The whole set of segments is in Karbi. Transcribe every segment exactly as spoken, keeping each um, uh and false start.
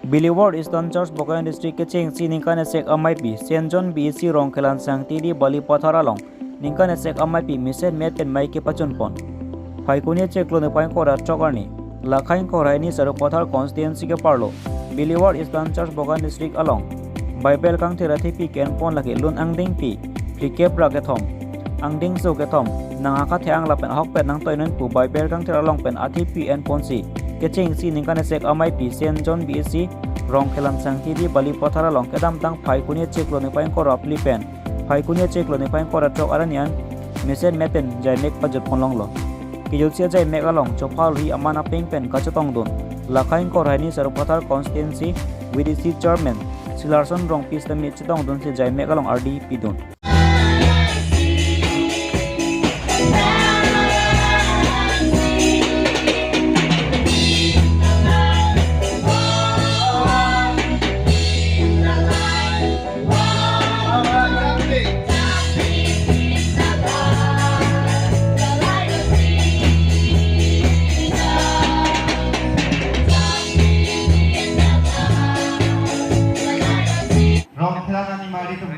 Believer Eastern Church Bokajan District kechengsi ningkan esek ameipi Saint John B E C Rongkhelan Sangti Di Bali Pathar along ningkan esek ameipi mesen met pen mei kepachunpon. Phaikuni chiklo niphai ingkoi ra throk arni, Lakha ingkoi ra hini Sarupathar constituency keparlo Believer Eastern Church Bokajan District along Bible kangthir athepi ke-enpon lake lun angdengpi phlikep ra kethom, angdengso kethom, nang akathe-ang lapen ahokpet nangtoinun pu Bible kangthir along pen athepi enponsi kechengsi ningkan esek ameipi Saint John B E C Rongkhelan Sangti Di Bali Pathar along kedamtang Phaikuni chiklo niphai ingkoi ra phli pen Phaikuni chiklo niphai ingkoi ra throk arni an mesen met pen jaimek pajutpon longlo. Kejutsi ajaimek along chophal ri aman apeng pen kachetongdun Lakha ingkoi ra hini Sarupathar constituency V D C chairman Silarson Rongpi sitame chetongdunsi jaimek along ardi pidun.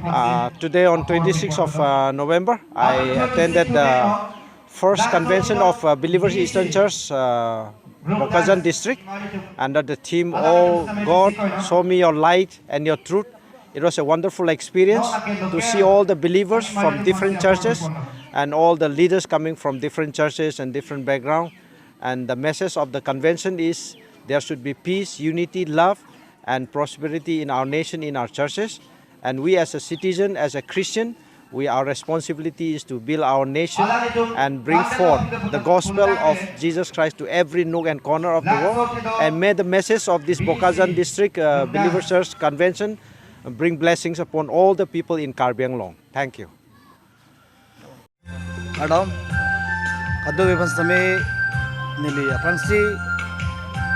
Uh, today on twenty-sixth of uh, November, I attended the first convention of uh, Believers Eastern Church, uh, Bokajan District, under the theme, "Oh God, show me your light and your truth." It was a wonderful experience to see all the believers from different churches and all the leaders coming from different churches and different background. And the message of the convention is there should be peace, unity, love, and prosperity in our nation, in our churches. And we as a citizen, as a Christian, we, our responsibility is to build our nation and bring forth the gospel of Jesus Christ to every nook and corner of the world. And may the message of this Bokajan District uh, Believer Church Convention bring blessings upon all the people in Karbi Anglong. Thank you. Kardom, kadokave aphan sitame neli aphrangsi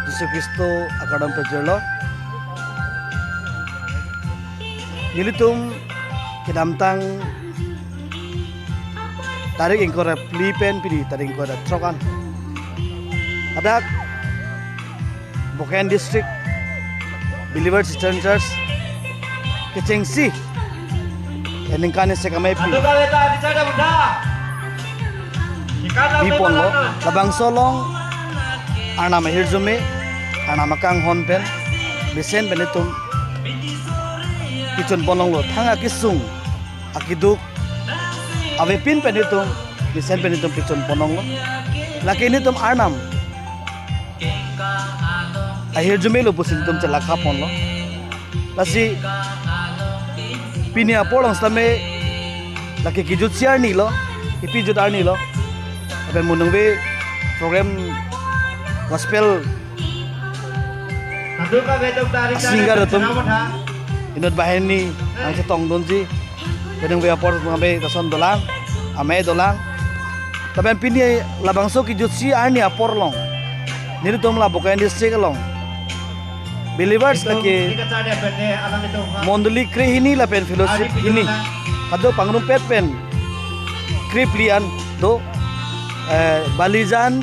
Jisu Khristo akardom pajirlo. Nelitum kedamtang tarik ingkoi ra phli pen pini tarik ingkoi ra throk an, hadak Bokajan District Believers Eastern Church kechengsi ningkan esek ameipi piponlo. Labangso along Arnam ahirjume, Arnam akanghon pen, mesen pen itum pichunpon longlo. Thang akesung, akeduk avepin pen itum, mesen pen itum pichunpon longlo. Lake nelitum Arnam ahirjume lo pusi nelitum chelakhaponlo. Lasi pini apor along sitame lake kejutsi arni lo, kepijut arni lo. Lapen mo nangve program gospel a-singer atum inut banghini nangchetongdunji, penang ve apor nangve lason dolang, amei dolang. Lapen pini labangso kejutsi arni apor along nelitum la Bokajan District along Believers lake mondoli krehini lapen fellowship hini, kadokave pangrumpet pen krephli an do, eh, Balijan,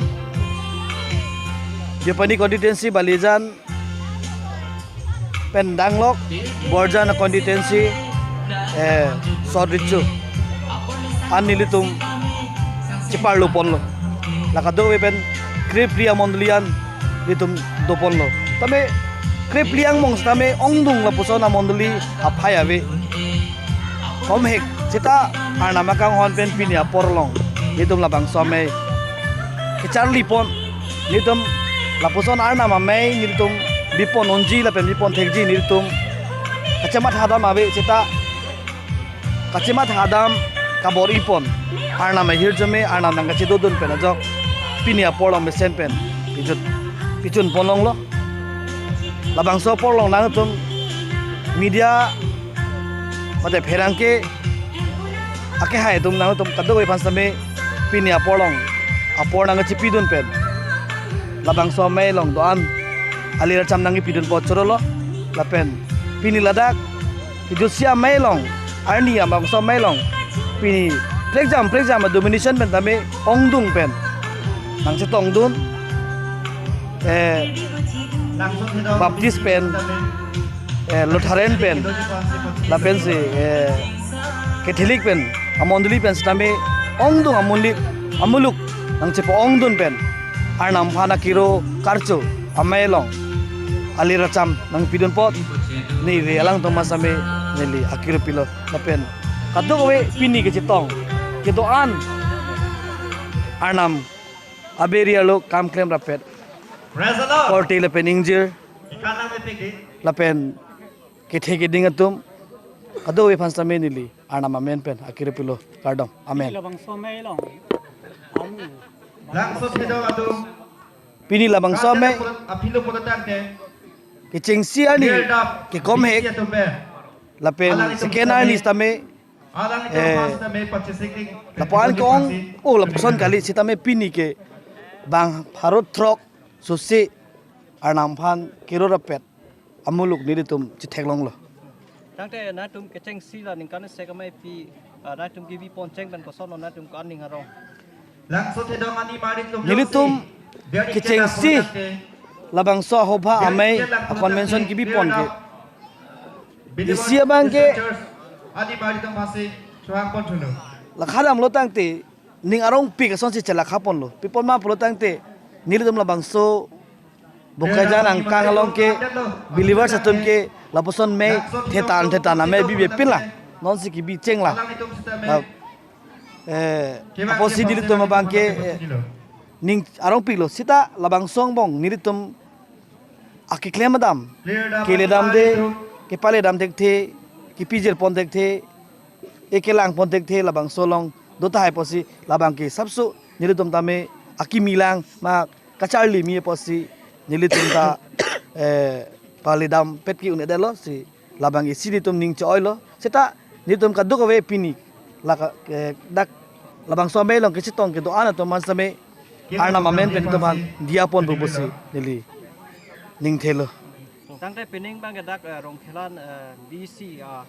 Deopani constituency Balijan pen danglok Borjan constituency, eh, South Recho an nelitum cheparloponlo. La kadokave pen krephli amondoli an nelitum doponlo. Tame krephli angbong sitame ongdung lapuson amondoli aphai ave. Komhek seta Arnam akanghon pen pini apor along nelitum labangso amei kecharlipon, nelitum lapuson Arnam amei nelitum bipon unji lapen bipon thekji nelitum kachematha dam ave seta kachematha dam kabor-ipon, Arnam ahirjume, Arnam nangkachedodun pen ajok pini apor along mesen pen pijut, pichunpon longlo. Labangso apor along nangtum media mate pherangke akehai atum nangtum kadokave aphan sitame pini apor along apor nangkachepidun pen labangso amei along do-an alir acham nangkepidunpo chorolo. Lapen pini ladak kejutsi amei along, arni labangso amei along pini prekjam prekjam a-domination pen tame ongdung pen nangchetongdun, eh, Baptist pen, eh, Lutheran pen, lapensi, eh, Catholic pen, amondoli pen sitame ongdung amulik, amuluk nangchepo-ongdun pen Arnam aphan akiro karcho amei along ali racham nangpidun apot neli alangtum aphan sitame neli akiro pilo lapen kadokave pini kechetong kedo-an Arnam aberi arlo kam klem rapet. Praise the Lord. Korte lapen ingjir, ikan nang mepik di. Lapen kethe keding atum, kadokave aphan sitame neli Arnam amen pen akiro pilo, kardom. Amen. Labangso amei along. Amen. Labangso thedo atum. Pini labangso amei. Apilo pulo tangte. Kechengsi arni, kekom hek. Lapen second arni sitame, eh, lapu-an ke-ong, oh, lapuson kali sitame pini ke bang pharo throk susi Arnam aphan kiro rapet amuluk nelitum chetheklonglo. Tangte nangtum kechengsi la ningkan sek amei pi, ah, nangtum kebi poncheng pen kosonlo nangtum ko-an ning arong. Nelitum kechengsi labangso ahobha amei a-convention kebi pon ke. Isi abang ke lakha damlo tangte ning arongpik asonsi chelakha ponlo. Pi apot ma pulo tangte nelitum labangso Bokajan angkang along ke believers atum ke lapuson amei thetan thetan amei bibepin lang. Nonsi kebi chenglang. La, eh, apotsi nelitum abang ke, eh, ning arongpiklo. Sita labangso angbong nelitum akeklem adam, keledamde, kepaledam thekthe, kepijir pon thekthe, ekelang pon thekthe labangso along do tahai apotsi labang ke sapso nelitum tame akimi lang ma kacharli me apotsi nelitum ta, eh, palidampet ke un-edetlo si labang isi nelitum ning cho-oilo. Seta nelitum kadokave pini laka, eh, dak labangso amei along kechetong kedo-an atum aphan sitame Arnam amen pen nelitum aphan diya ponpo pusi neli ning thelo. Tangte pining abang ke dak, eh, Rongkhelan, eh, B C, ah,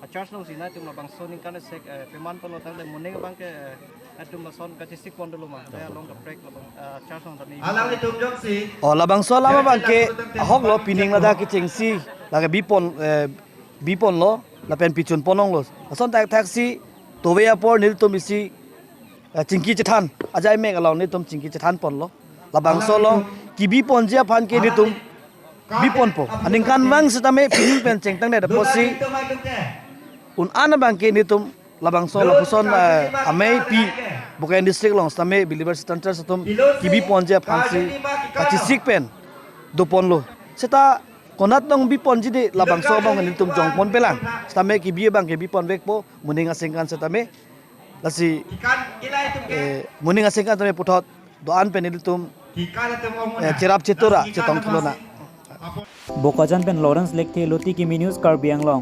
a-church alongsi nangtum labangso ningkan sek, eh, peman ponlo tangte moning abang ke, eh, nangtum lason kachesik pon dolo ma. Dia along kaprek labang, eh, church along tani. Alanglitum jongsi. Oh, labangso alam abang ke ahoklo pining ladak kechengsi lake bi pon, eh, bi ponlo lapen pichun pon-onglo. Lason thakthak si tove apor nelitum isi, eh, chingki chethan ajai mek along nelitum chingki chethan ponlo. Labangso along kebi ponji aphan ke nelitum bi ponpo. Aningkanvang sitame pining pen chengtangdet apotsi un-an abang ke nelitum labangso lapuson, eh, amei pi Bokajan district along sitame believers Christian church atum kebi ponji aphansi kachesik pen do ponlo. Seta konat nangbi ponji de labangso abang nelitum jong ponpe lang. Sitame kebi abang ke bi ponvekpo moning asengkan sitame. Lasi, eh, moning asengkan sitame puthot do-an pen nelitum, eh, cherap chetura chetong kelonang. Bokajan pen Lawrence Lekthe, Loti Kimi News, Karbi Anglong.